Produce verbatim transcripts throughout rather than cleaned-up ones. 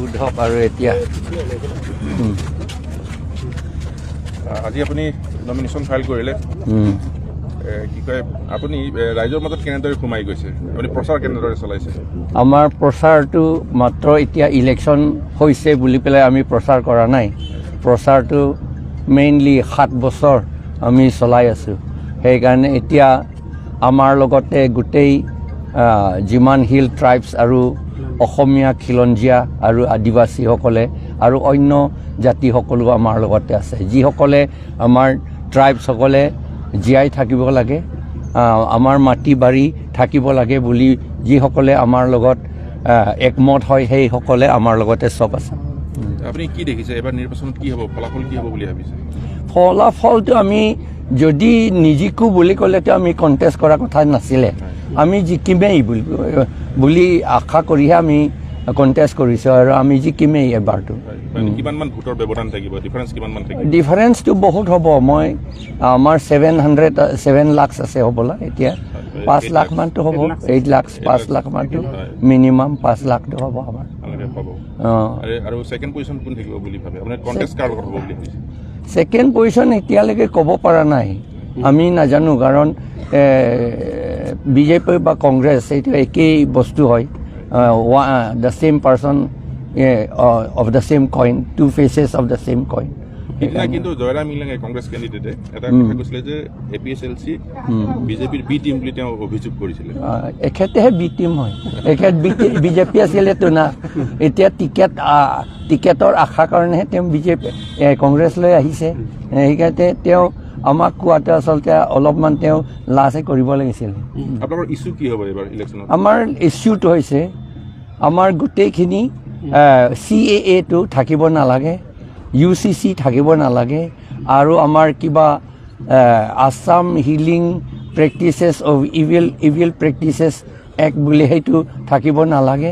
উদ্ধৱ আৰু এতিয়া। উম। আহ, আজি আপুনি নমিনেশ্যন ফাইল কৰিলে। উম। এ, কি কয়, আপুনি এ, ৰাইজৰ মাজত কেনেদৰে সোমাই গৈছে? আপুনি প্ৰচাৰ কেনেদৰে চলাইছে? আমাৰ প্ৰচাৰটো মাত্ৰ এতিয়া ইলেকশ্যন হৈছে বুলি পেলাই আমি প্ৰচাৰ কৰা নাই। প্ৰচাৰটো মেইনলি সাত বছৰ আমি চলাই আছোঁ। সেইকাৰণে এতিয়া আমাৰ লগতে গোটেই আহ, যিমান হিল ট্ৰাইবছ আৰু অসমীয়া, খিলঞ্জীয়া আৰু আদিবাসীসকলে আৰু অন্য জাতিসকলো আমাৰ লগতে আছে, যিসকলে আমাৰ ট্ৰাইবছসকলে জীয়াই থাকিব লাগে, আহ, আমাৰ মাটি বাৰী থাকিব লাগে বুলি যিসকলে আমাৰ লগত আহ, একমত হয়, সেইসকলে আমাৰ লগতে চব আছে। আপুনি কি দেখিছে, এইবাৰ নিৰ্বাচনত কি হ'ব, ফলাফল কি হ'ব বুলি ভাবিছে? ফলাফলটো আমি যদি নিজিকো বুলি ক'লেতো আমি কণ্টেষ্ট কৰা কথা নাছিলে। আমি জিকিমেই বুলি বুলি আশা কৰিহে আমি কণ্টেষ্ট কৰিছোঁ আৰু আমি জিকিমেই এবাৰটো। মানে কিমান মান ভোটৰ ব্যৱধান থাকিব, ডিফাৰেঞ্চ কিমান মান থাকিব? ডিফাৰেঞ্চটো বহুত হ'ব। মই আমাৰ ছেভেন হাণ্ড্ৰেড ছেভেন লাখছ আছে হ'বলা এতিয়া। পাঁচ লাখ মানটো হ'ব। এইট লাখ, পাঁচ লাখ মানটো, মিনিমাম পাঁচ লাখটো হ'ব আমাৰ। আপোনালোকে পাব। অ'। আৰু আৰু ছেকেণ্ড পজিশ্যন কোন থাকিব বুলি ভাবে? আপোনাৰ কণ্টেষ্ট কাৰ লগত হ'ব বুলি ভাবিছে? ছেকেণ্ড পজিশ্যন এতিয়ালৈকে ক'ব পৰা নাই। আমি নাজানো, কাৰণ বিজেপি বা কংগ্ৰেছ এইটো একেই বস্তু হয়। The same person of the same coin, two faces of the same coin. সিদিনা কিন্তু জয়ৰাম ইংলেঙে, কংগ্ৰেছ কেণ্ডিডেটে, এটা কথা কৈছিলে যে এ পি এইচ এল চি বিজেপিৰ বি টিম বুলি তেওঁ অভিযোগ কৰিছিলে। আহ, এখেতেহে বি টিম হয়। এখেত বিজেপি আছিলেতো না। এতিয়া টিকেট, আহ, টিকেটৰ আশা কাৰণেহে তেওঁ বিজেপি, এ, কংগ্ৰেছলৈ আহিছে। এ, সেইকাৰণে তেওঁ আমাক কোৱাটো আচলতে অলপমান তেওঁ লাজে কৰিব লাগিছিল। আপোনালোকৰ ইছ্যু কি হ'ব এইবাৰ ইলেকশ্যনত? আমাৰ ইছ্যুটো হৈছে, আমাৰ গোটেইখিনি চি এ এটো থাকিব নালাগে, ইউ চি চি থাকিব নালাগে, আৰু আমাৰ কিবা Assam healing practices of evil evil practices act বুলি সেইটো থাকিব নালাগে।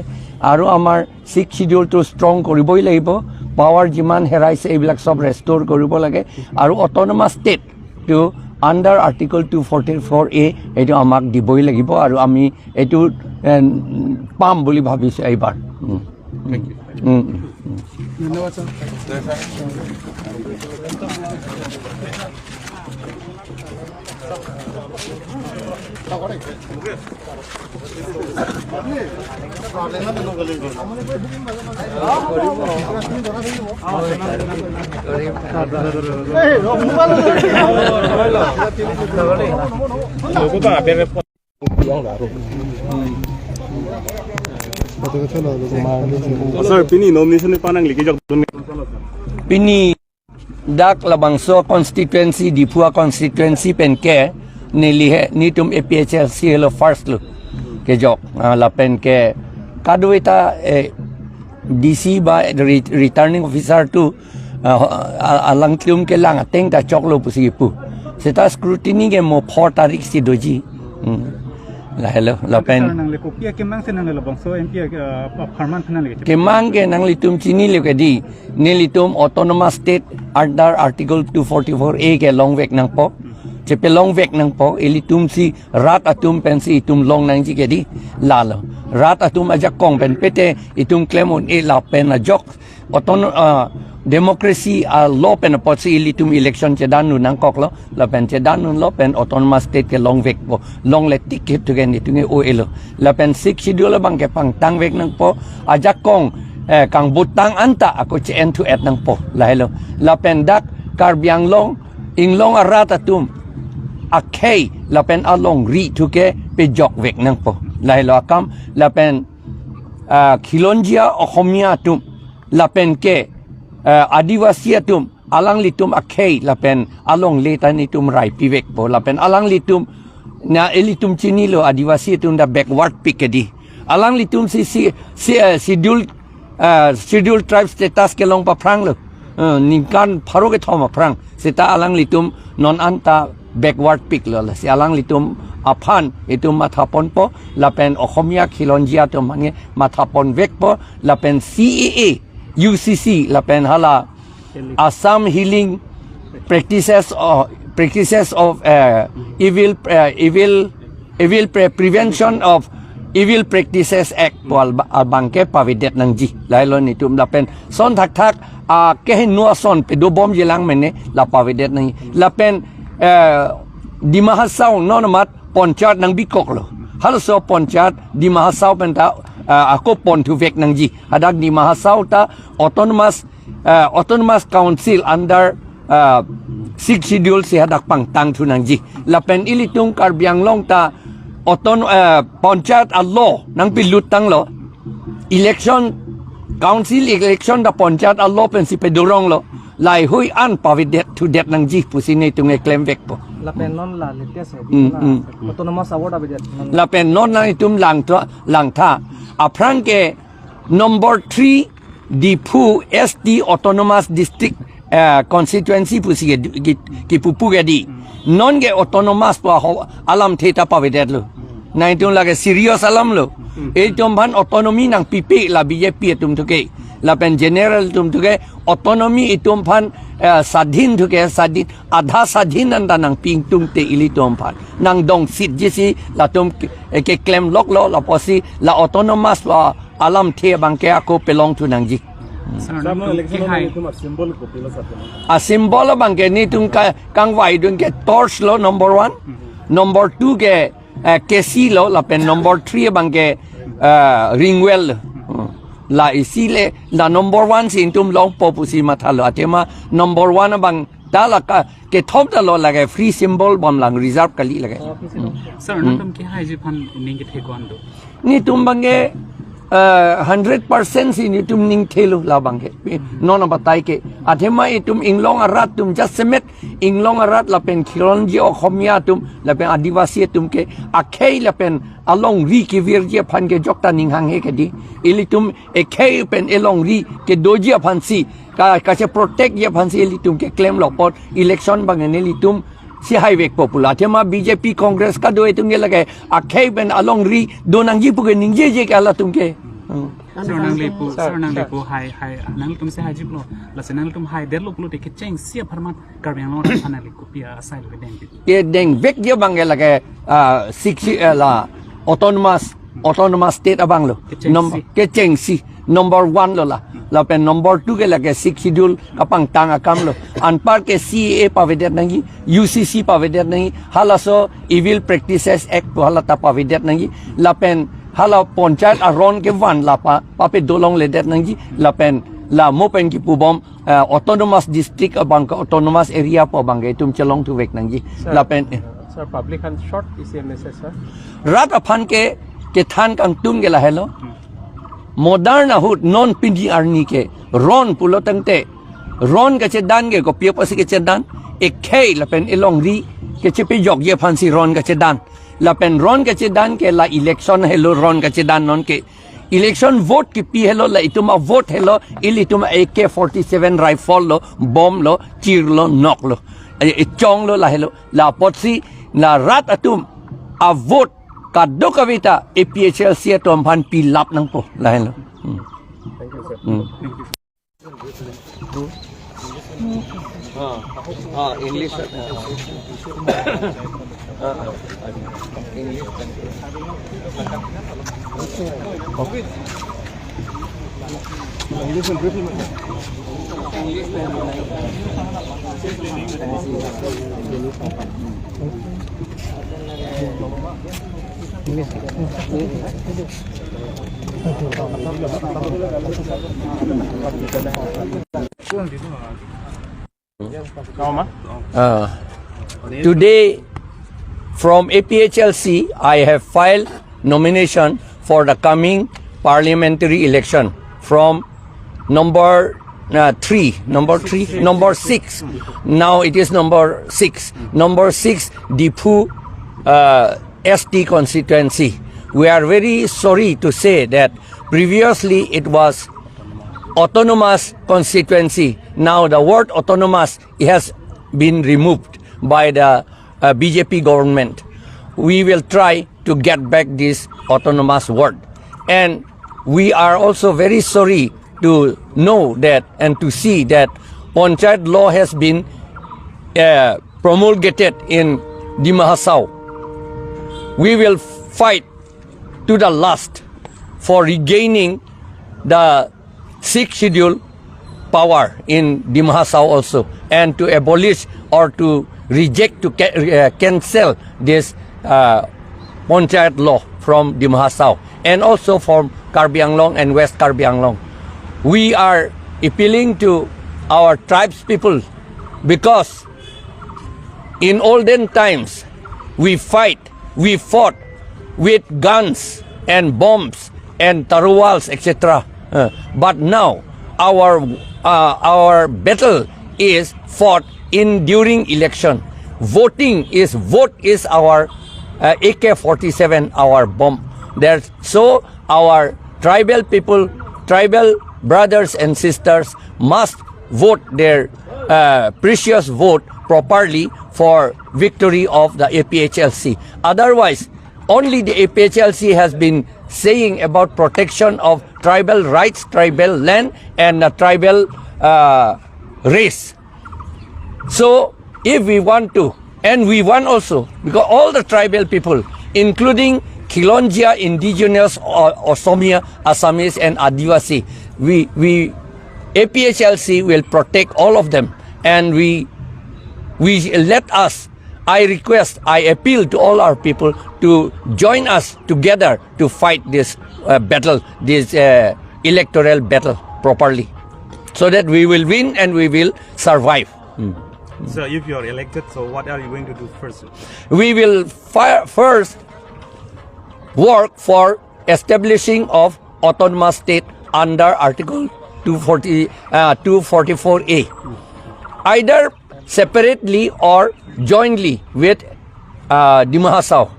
আৰু আমাৰ ছিক্স শ্বিডিউলটো ষ্ট্ৰং কৰিবই লাগিব। পাৱাৰ যিমান হেৰাইছে এইবিলাক চব ৰেষ্ট'ৰ কৰিব লাগে। আৰু অট'নমাছ ষ্টেটটো under article two forty four A এইটো আমাক দিবই লাগিব আৰু আমি এইটো এ, পাম বুলি ভাবিছোঁ এইবাৰ। Um. Thank you. Um, um, um. ধন্যবাদ sir. Sir, pini nomination ni panang liki jok dun. Pini dak labangso constituency, Diphu a constituency pen ke neli he, netum A P H L C helo first lo kejok, ah, lapen ke kadokave ta, eh, D C ba re-, returning officer atum, ah, a-, alangtum kelang ateng ta choklo pusi pu. Seta scrutiny ke mo four tarik si doji. Hmm. Lahelo, lapen. Sir, nangle kopi akemang si nangle labangso M P, uh, apharman aphan nangle. Kemang ke nanglitum chinilo ke di, nelitum autonomous state under article two forty-four A ke longvek nangpo. Chepelongvek nangpo, ilitum si rat atum pensi itum long nangji ke di, lalo. Rat atum ajakong pen pete itum klem un-e lapen ajok. Oton, ah, democracy a-law pen apotsi ilitum election chedan un nangkoklo, lapen chedan unlo pen autonomous state ke longvekpo, longle tik hip tu ke netum ke o-elo. Lapen sixth schedule abang ke pangtangvek nangpo, ajakong, eh, kangbutang anta ako che-en thu-et nangpo, lahelo. Lapen dak Karbi Anglong, inglong arat atum akhei lapen alongri thu ke pejokvek nangpo, lahelo akam. Lapen ah, khilonjia Ohomia atum, lapen ke, ah, Adivasi atum, alanglitum akhei lapen alongle ta netum rai pivekpo, lapen alanglitum na ilitum chinilo Adivasi atum ta backward pik ke di. Alanglitum si, si, si, eh, schedule, eh, schedule tribe status kelong paphranglo. Eh, ningkan pharo kethom aphrang. Seta alanglitum non anta backward piklo. Lasi alanglitum aphan itum mathaponpo, lapen Okhomia khilonjia atum aphan ke mathaponvekpo, lapen C A A, U C C, lapen hala Assam Healing Practices of, Practices of, eh, Evil, eh, Evil, Evil Pre-, Prevention of Evil Practices Act pu alba-, abang ke pavedet nangji. Lahelo netum lapen son thakthak, ah, kehingno ason pedobomji lang mene la pavedet nangji. Lapen, eh, Dima Hasao non amat Panchayat nangbikoklo. Halaso Panchayat Dima Hasao pen ta, ah, ako ponthuvek nangji. Hadak Dima Hasao ta autonomous, eh, autonomous council under, eh, Sixth Schedule si hadak pangtangthu nangji. Lapen ilitum Karbi Anglong ta auton-, eh, Panchayat a-law nangpilut tanglo. Election, council election ta Panchayat a-law pensi pedoronglo. Laheihui an pavedet thudet nangji pusi netum keklemvekpo. Lapen non la latest Hmm, la hmm. Autonomous award avedet non. Lapen non nangtum langtha, langtha. Aphrang ke number three Diphu S T Autonomous District, eh, Constituency pusi ke, ke, kepupu ke di. Non ke autonomous pu aho alamthe ta pavedetlo. Nangtum lake serious alamlo. Itum aphan autonomy nangpipe la B J P atum thu ke. Lapen general atum thu ke autonomy itum aphan, eh, sadhin thu ke, sadhin, adha sadhin anta nangpi ingtungte ilitum aphan. Nangdong seat jisi latum ke, eh, keklemloklo, lapusi la autonomous, ah, alamthe abang ke ako pelongthu nangji. Sir, Sir, non election kehai. Itum a-symbol kopilo sir? A-symbol abang ke netum ka-, kangvaidun ke torch lo number one. Number two ke, eh, K C lo, lapen number three abang ke, eh, ring well. Hmm. La isi le, la number one si itum longpo pusi mathalo. Athema number one abang ta la ka, kethom ta lo lake free symbol bom lang reserve kali lake. Okay, sir. Hmm. Sir, Hmm. nangtum kehaiji aphan ning kethe ko-an do? Netum abang ke, eh, hundred percent si netum ning thelo labang ke. Non abatai ke. Athema itum inglong arat atum jasemet inglong arat lapen khilonjia Okhomia atum lapen Adivasi atum ke akhei lapen alongri kevirji aphan ke jokta ning hanghe ke di. Ilitum ekhei pen elongri kedoji aphansi ka, kache protect ji aphansi ilitum keklemlo apot election abang nelitum si haivekpo pu la. Athema B J P Congress kado itum ke lake akhei pen alongri do nangji pu ke ningjeje ke halatum ke. Hmm. Sir, nangli pu, Sir, sir, nangli Sir. pu hai, hai, nangtum si haiji pulo. Lasi nangtum haidetlo pulote kechengsi apharman Karbi Anglong aphan nangli kopi asai lo dengpi? Kedengvekji abang ke lake, ah, sixth, eh, la autonomous, autonomous state abang lo. Kechengsi. Nom-, kechengsi. Number one lo la. Lapen number two ke lake Sixth Schedule kapangtang akam lo. Anpar ke C A A pavedet nangji, U C C pavedet nangji, halaso Evil Practices Act pu hala ta pavedet nangji. Lapen hala Panchayat aron kevan la pa, papedolongledet nangji. Lapen la mo pen kipubom, eh, autonomous district abang ke autonomous area pu abang ke itum chelongthuvek nangji. Sir, Lapen, eh. Sir, public aphan short isi message, sir. Rat aphan ke kethan kangtung ke lahelo. Hmm. Modern ahut non pini arni ke ron pulo tangte, ron kachedan ke kopi apotsi kachedan, ekhei lapen elongri kachepejokji aphansi ron kachedan. Lapen ron kachedan ke la election helo ron kachedan non ke. Election vote kipi helo la itum avote helo, ilitum A K forty-seven rifle lo, bomb lo, chir lo, nok lo. E, echong lo lahelo. La apotsi la rat atum avote kadokave ta A P H L C atum aphan pilap nangpo lahelo. Hmm. Thank you, sir. Hmm. Ah, ah, English. Ah, ah, English. Okay. Uh, today, from A P H L C, I have filed nomination for the coming parliamentary election from number uh, three, number three, number six. Now it is number six. Number six, Diphu, uh, S T constituency. We are very sorry to say that previously it was autonomous constituency. Now the word autonomous has been removed by the, uh, B J P government. We will try to get back this autonomous word. And we are also very sorry to know that and to see that Panchayat law has been, uh, promulgated in Dima Hasao. We will fight to the last for regaining the Sixth Schedule power in Dima Hasao also, and to abolish or to reject, to ca-, uh, cancel this, uh, Panchayat law from Dima Hasao and also from Karbi Anglong and West Karbi Anglong. We are appealing to our tribes people because in olden times, we fight, we fought with guns and bombs and tarowals, et cetera. Uh, but now, our, uh, our battle is fought in during election. Voting is, vote is our, uh, A K forty-seven, our bomb. There's, so our tribal people, tribal brothers and sisters must vote their, uh, precious vote properly for victory of the A P H L C. Otherwise, only the A P H L C has been saying about protection of tribal rights, tribal land, and, uh, tribal, uh, race. So, if we want to, and we want also, because all the tribal people, including Khilonjia indigenous or Osomia, Assamese, and Adivasi, we, we, A P H L C will protect all of them, and we, we let us, I request, I appeal to all our people to join us together to fight this, uh, battle, this, uh, electoral battle properly, so that we will win and we will survive. Hmm. So if you are elected, so what are you going to do first? We will fi- first work for establishing of autonomous state under Article two forty, uh, two forty-four A, either separately or jointly with, uh, Dima Hasao.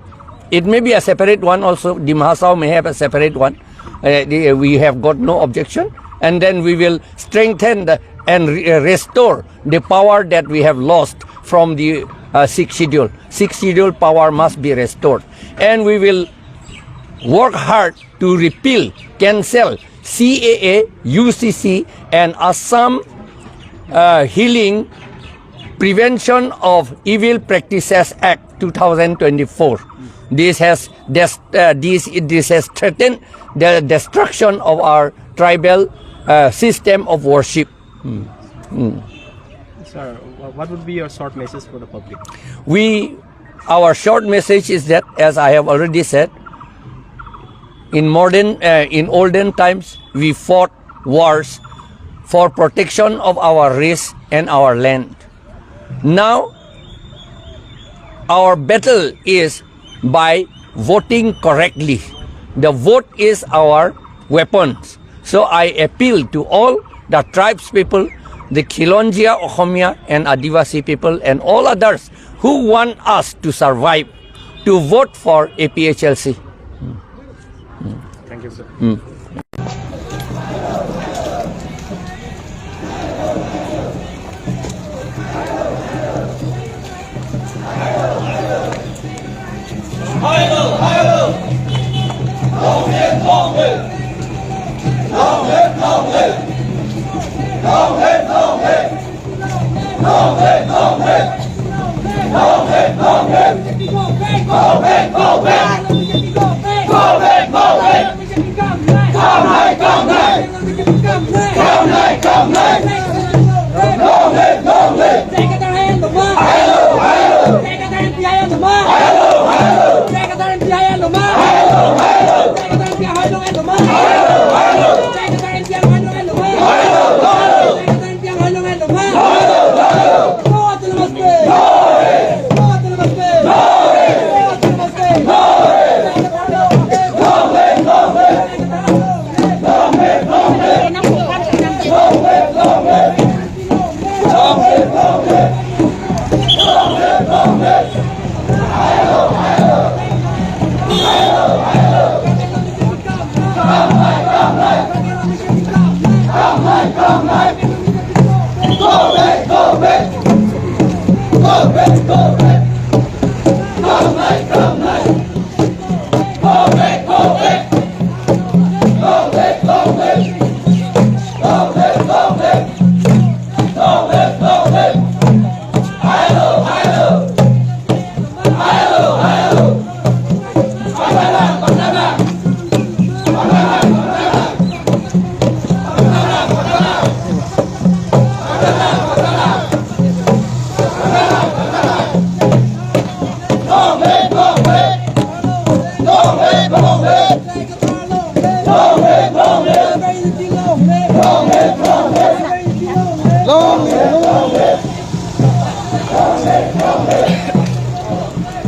It may be a separate one also. Dima Hasao may have a separate one. Uh, the, we have got no objection. And then we will strengthen the, and re- uh, restore the power that we have lost from the, uh, Sixth Schedule. Sixth Schedule power must be restored. And we will work hard to repeal, cancel C A A, U C C, and Assam, uh, Healing Prevention of Evil Practices Act two thousand twenty-four. This has des- uh, this, this has threatened the destruction of our tribal, uh, system of worship. Sir, wha- what would be your short message for the public? We, our short message is that, as I have already said, in modern, uh, in olden times, we fought wars for protection of our race and our land. Now, our battle is by voting correctly. The vote is our weapons. So I appeal to all the tribes people, the Khilonjia, Osomia, and Adivasi people, and all others who want us to survive, to vote for A P H L C. Thank you, sir.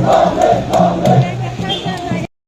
Long live, long live.